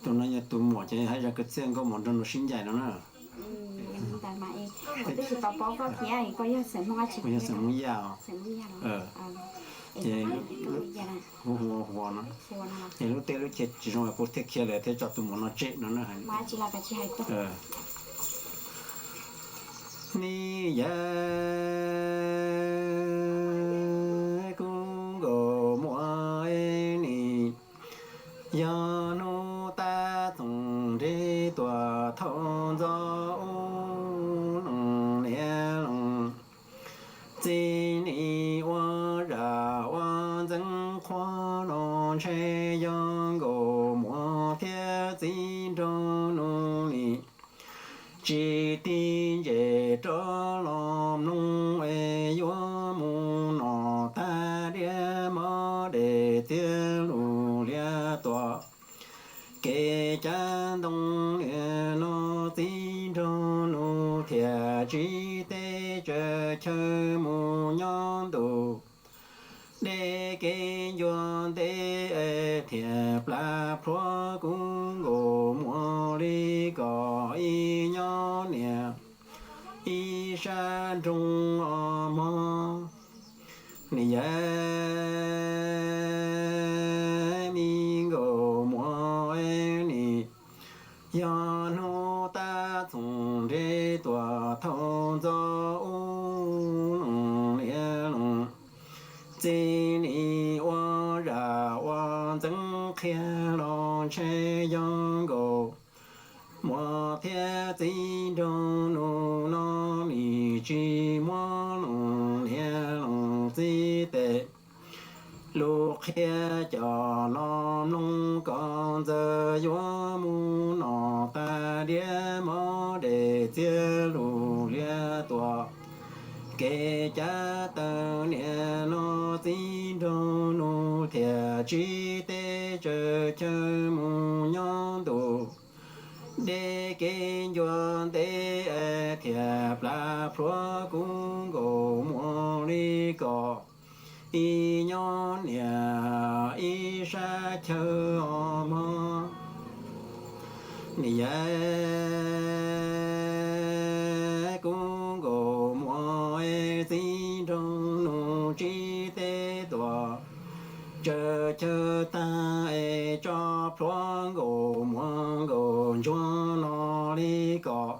Tus no yog tus muam ces hais zaj kwv txhiaj nkauj muam nrog luag sib ncaim no na. Kuv yog xeem Hmoob Yaj os. Ces hu hu hu no, ces lub teb lub chaw tsis zoo es kuv thiaj khiav lawm thiab tso tus muam no tseg no na. Ni yawm, kuv nkauj muam es nim yog hnub tab txoos nreg tuaj thaum ntxov ub loos liab loos. Txij nim ua zam ua ntxeev qhuav los ntshe yog nkauj muam thiab txiv nraug nus nim tsis tig ntses rov los mloog es yuav mus noj tag diav mov dej txiag lus liab tuam. Kev cav ntoo niam no txiv nraug nus thiaj tsis teb tsaws chaw mus nyob ntu dej kev ncua ntev es thiaj plam plhuav kuv nkauj muam li kom ib nyob niam ib sab nroog os mog. Ni yawm, me nkauj muam es nim yog hnub tab txoos nreg tuaj thaum ntxov ub loos liab loos. Txij nim ua zam ua ntxeev qhia los ntshe yog nkauj muam thiab txiv nraug nus no nim tsis muab loos liab loos txib tes lus qhia coj los mloog kom ntxawm yuav mus noj tag diav mov dej txiag lus liab tuam. Kev cav taw niam no txiv nraug nus thiaj tsis teb tsaws chaw mus nyob ntu dej kev ncua ntev es thiaj plam plhuav kuv nkauj muam li kom ib nyob niam ib sab chaw os mog. Ni yawm, kuv nkauj muam es txiv nraug nus tsis teb tuaj tsaws chaw tag es tso plhuav nkauj muam nkauj ntsuag no li kom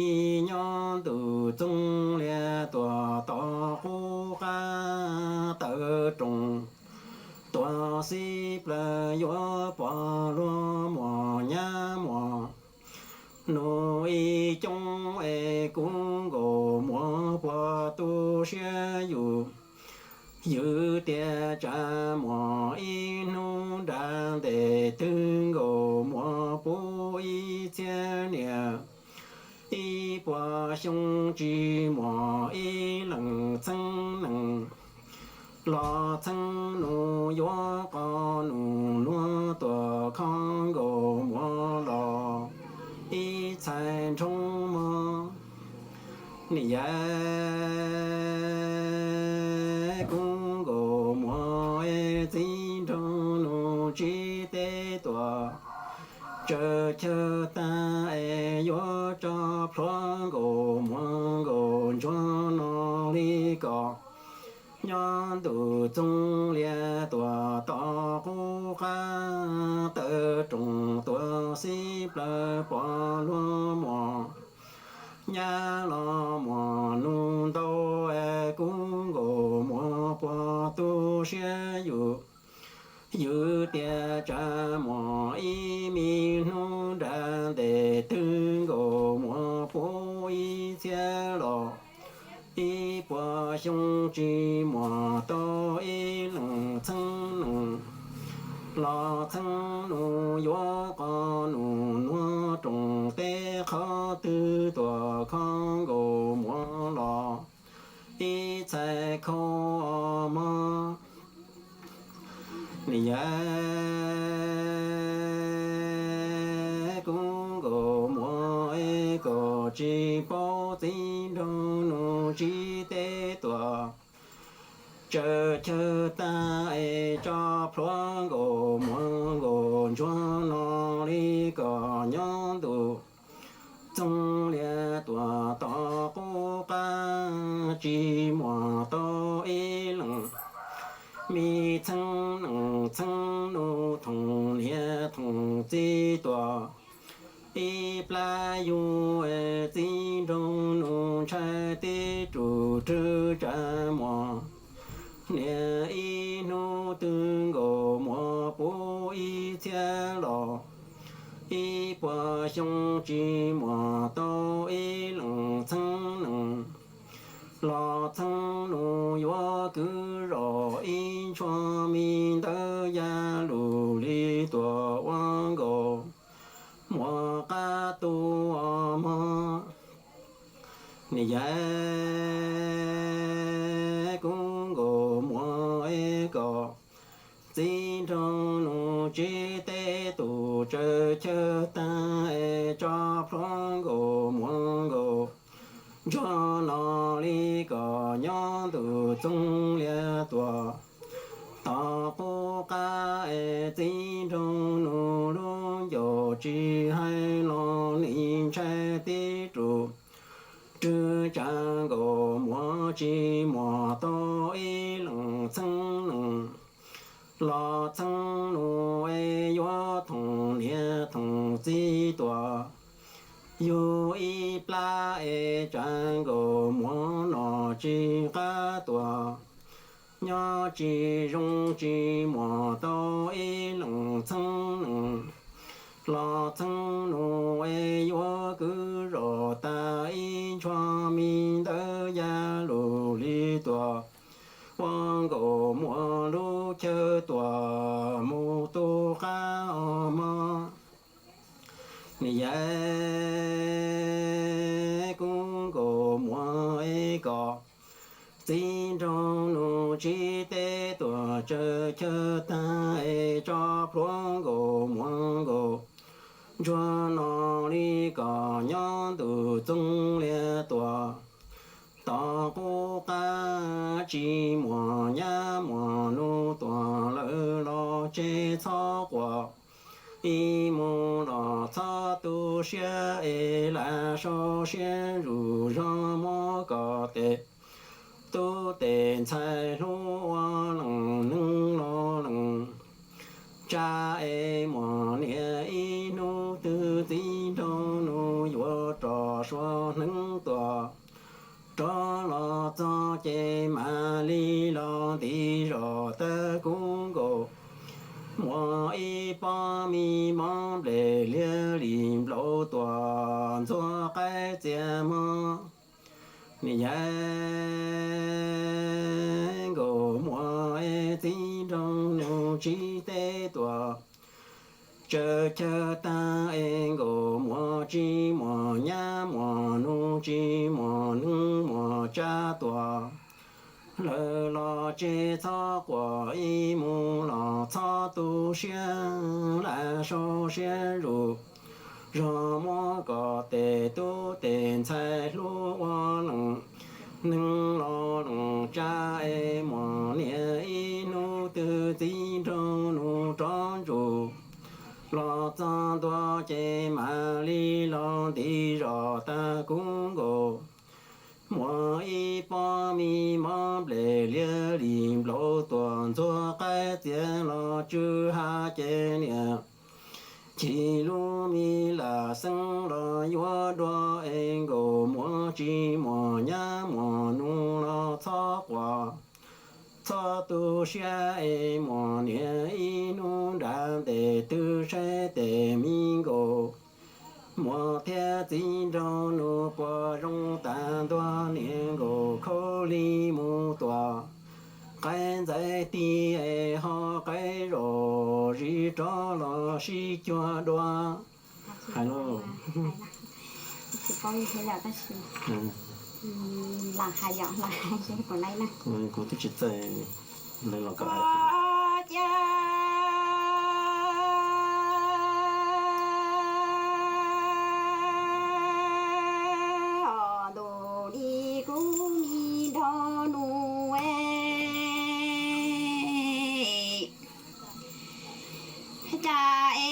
ib nyob ntu txoov liab tuaj tos qub qab taw roos tuaj xib plawv yuav pom luag muam nyab muam nus ib coob es kuv nkauj muam puas tu siab yus. Yus tias tsam muaj ib hnub nrag ntes twg nkauj muam puv ib txhiab niam ib puas xyoo tsis muaj ib leeg txheeb nees los txheeb nus yuav qos nus nuag tuaj kho nkauj muam los ib txhais nrhoo mog. Ni yawm, kuv nkauj muam es txiv nraug nus tsis teb tuaj tsaws chaw tag es yuav tso plhuav nkauj muam nkauj ntsuag no li kom nyob ntu txoov liab tuaj tos qub qab taw roos tuaj xib plawv pom luag muam nyab los muaj nus ntau es kuv nkauj muam puas tu siab yus. Yus tias tsam muaj ib me hnub nrag ntes twg nkauj muam puv ib txhiab los ib puas xyoo tsis muaj tau ib leeg txheeb nees los txheeb nus yuav qos nus nuag roos teb qhov twg tuaj kho nkauj muam los ib txhais khau os mog. Ni yawm, kuv nkauj muam es koj tsis paub txiv nraug nus tsis teb tuaj tsaws chaw tag es tso plhuav nkauj muam nkauj ntsuag no li kom nyob ntuj txoov liab tuam tom qub qab tsis muaj tau ib leeg. Me txheeb nees txheeb nus thoom niam thoom txiv tuam ib plab yug txiv nraug nus ntshai tib rus rwg tsa muag niam ib hnub twg nkaus muag puv ib txhiab los ib puas xyoo tsis muaj tau ib leeg txheeb nees los txheeb nus yuav kwv zos ib ntshua me ntawd ya lus li tuam ua nkaus muaj qab tu os mog. Niam yau, kuv nkaus muag es kom txiv nraug nus tsis teb tus tsaws chaw tag es tso plhuav nkaus muag nkaus ntsuag no li kom nyob ntuj txoov liab tuam tom qub qab es txiv nraug nus lub ncauj tsis hais los nim ntshai tib rus rwg tsa nkaus muag tsis muaj tau ib leeg txheeb nees los txheeb nus es yuav thoom niam thoom txiv tuam yug ib plab es tsa nkaus muag no tsis qab tuam nyob tsis zoo tsis muaj tau ib leeg txheeb nees los txheeb nus es yuav kwv zos tag ib ntshua me ntawd ya lus li tuam ua nkaus muag lub chaw tuam mus tu qab os mog. Niam yau, kuv nkaus muag es kom txiv nraug nus tsis teb tuam tsaws chaw tag es tso plhuav nkaus muag nkaus ntsuag no li kom nyob ntuj txoov liab tuam tom qub qab tsis muaj nyab muaj nus tuam lawm los tseg txhob quas ib mus los txhob tu siab es lam sau siab zuj zog muab kom tes tub tes ntxhais hlub ua leej neeg los leej tsa es muaj niam ib hnub twg txiv nraug nus yuav rov suav hneev tuam rov los txog ces mam li los nti zos tag kuv nkaus muag ib pob me mob nplej liag li nplaum tuam ntxuag qaib txias mog. Niam yau, nkaus muag es txiv nraug nus tsis teb tuam tsaws chaw tag es nkaus muag tsis muaj nyab muaj nus tsis muaj neeg muaj tsa tuam lawm los tseg txhob quas ib mus los txhob tu siab lam sau siab zuj zog muab kom tes tub tes ntxhais hlub ua leej neeg los leej tsa es muaj niam ib hnub twg txiv nraug nus rov ntsuj los txog ntua ces mam li los nti zos tag kuv nkaus muag ib pob me mob nplej liag li nplaum tuam ntxuag qaib txias los tsw ha ces niam chim lub me lam xeeb los yuav dua es nkaus muag tsis muaj nyab muaj nus los txhob quas txhob tu siab es muaj niam ib hnub nram ntej twg saib tes me nkaus muag thiab txiv nraug nus puas zoo tas ntua niam nkaus khaub lig mus tuam qaib ntxaib tig es ho qaib zos zis rov los sib cuag dua. Hais lauj. Tsis paub li thiab yom, tab sis lam hais yom, lam hais kuv twb tsis txawj ntawd los kom hais. Cia ntu di kuv mi nrog nus es cas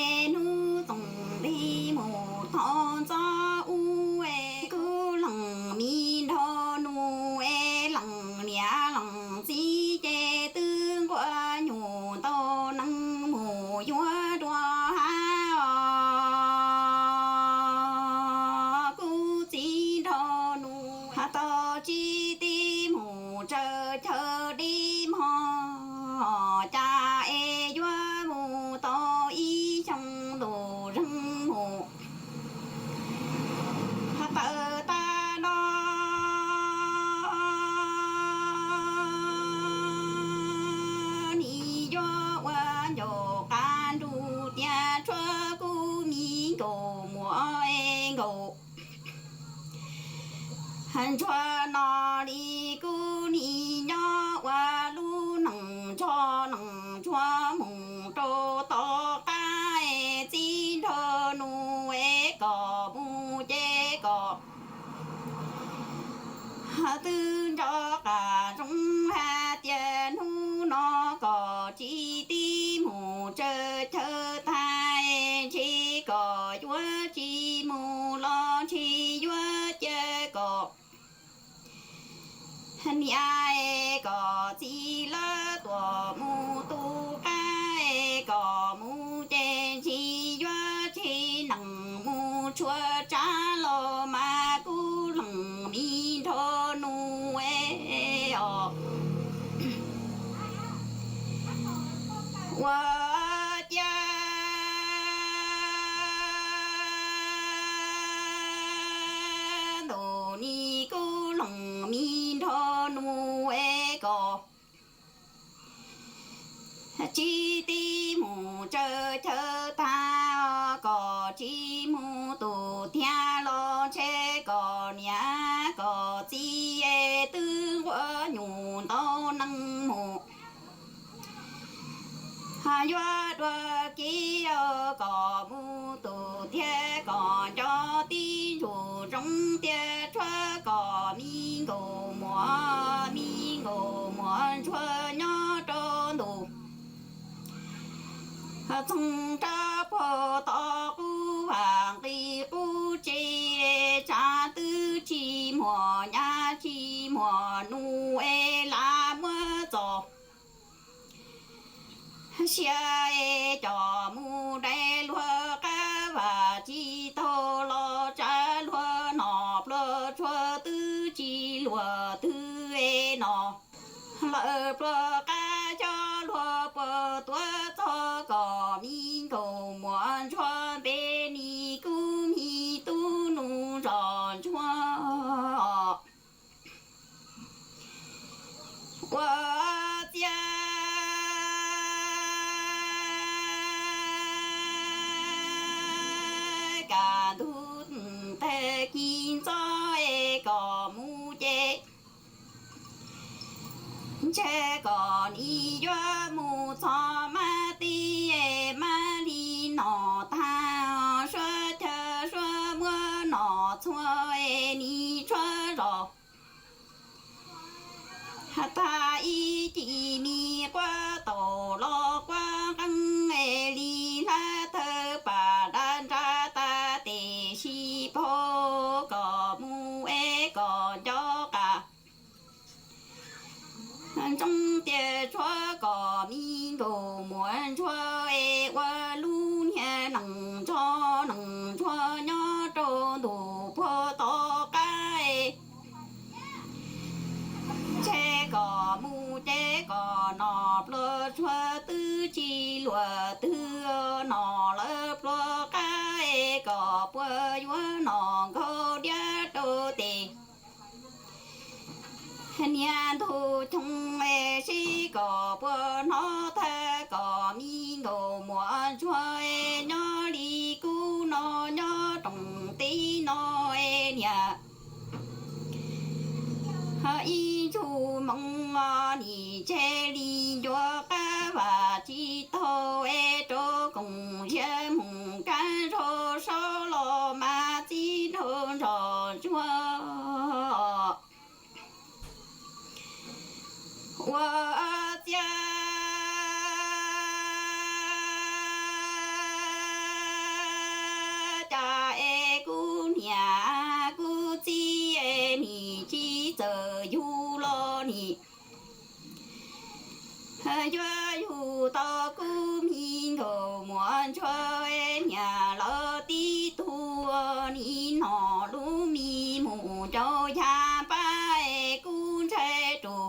nkaus muam nkaus ntsuag no li kuj nim nyob ua lub neej nrog neej ntsuag mus rau tom qab es txij nrog nus es kom mus ces kom twb nco qab zoo hais tias hnub no kom tsis tib mus tsawg chaw tag es ntshe kom yuav tsis mus los ntshe yuav cia kom niam es kom txiv lawv tuaj mus tu qab es kom mus ces ntshe yuav tsis neej mus tshuav tsav los mas kuj leej me nrog nus es os. Ua cas ntuj ni kuj leej me nrog nus es kom tsis tib mus tsawg chaw tag, kom tsis mus tus thiab los ntshe kom niam kom txiv es twb nquag nyuj ntau neeg mus yuav dua kev kom mus tus thiab kom nco tib ntsuj zoo tias tshuav kom me nkaus muam, me nkaus muam ntsuag nyob rau ntu txoog rab puag tom qub vaj nqis qub tsev, tsav twb tsis muaj nyab tsis muaj nus es lam muab txoj sia es coj mus dai luag qab vaj tsis taug los tsav luag no pluag tshuav twb tsis luag twg es no lawm pluag qab coj luag puag tuav txog kom me nkaus muam ntsuag npe ni kuj me tub nus zos ntsuag ua txiaj kaj ntug tag kis ntxov es kom mus ces ntshe kom nim yuav mus txog mab tib es mab li no tag, suav chaw suav muab no txhua es nim tshuav zos tag ib ci me quab taus los quab qeeb es li hlab thawj pam dab nrab tag tes sib phau kom mus es kom nco qab zoo tias tshuav kom me nkaus muam ntsuag es ua lub niag neej nrog neej ntsuag nyob rau ntu puag tom qab es ntshe kom mus ces kom no pluag tshuav twb tsis luag twg no lawm pluag qab es kom puas yuav no nkaug diab rau tes niag ntug choo es sib kom puas hnov tag kom me nkaus muam ntsuag es nyob li kuv no nyob rooj teb no es niam ib ntsug moo os nim tseg li ncuav qab vaj tsis taug es rau koom ziab mus kab zog saub los mas txib nraug nrog ntsuag ua txiaj cas es kuv niam kuv txiv es nim tsis txawj yug los nim yuav yug tau kuv me nkaus muam ntsuag es niam lawv tib tug nim no lub me mus cov yag npab es kuv ntshai rau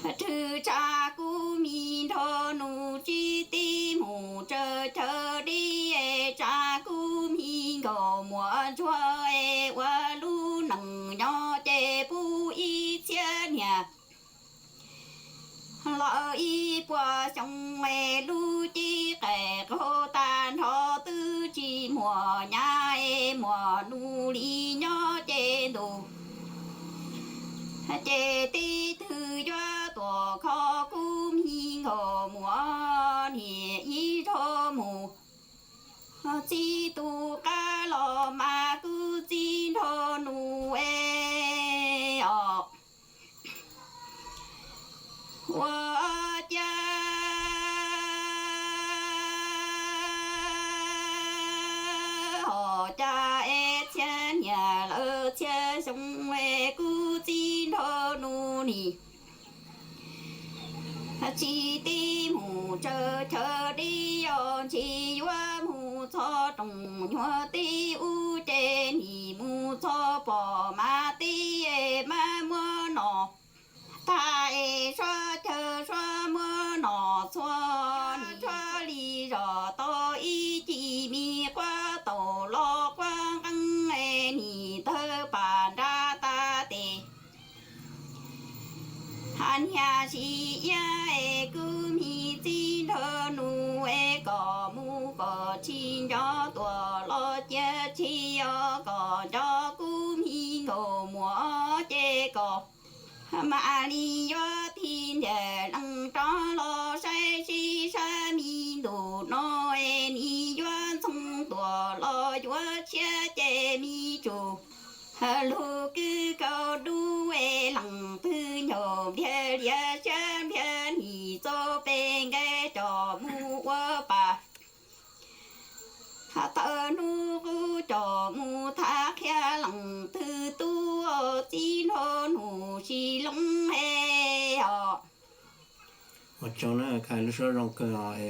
rwg tsa kuv me nrog nus tsis tib mus tsawg chaw deb es tsa kuv me nkaus muam ntsuag es ua lub neej nyob ces puv ib txhiab niam lawm ib puas xyoo es lub cib qais qaug tag nrho muam nyab es muam nus li nyob ces ntus, ces tib tug yuav tuam kho kub mi nkaus muam niam ib zaug mus txij tus qab los mas kub txij nrog nus es os. Ua cas hom cas es txhia niam lawm txhia xyoo es kub txij nrog nus nim tsis tib mus tsawg chaw dib os, ntshis yuav mus txog rooj nyuag tib ub ces nim mus txog pom mas tib es maj muab nom tag es suav chaw suav muab nom txhua nim tsuag li zos tau ib cim mi quab taus los quab nqeeb es nim tawg pam nrab tas tes. Hab niag sib iab es kub mi txij nrog nus es kom mus kom tsis nco tuam los cia tsis os, kom nco kub mi nkaus muam ces kom mam li yuav tig ntiag leej rov los saib sib sab mi ntus no es nim yuav ntxhoo tuam los yuav tshiab ces mi tsum lug kwj kaus dub es leej twg ncaum ntiag lias sab ntiag nim txo pes nqe coj mus ua pam. Tawm hnub qub coj mus thab qhia leej twg tub txij nrog nus sib loo he os. Ua tsaug na, lub suab zoo kawg os.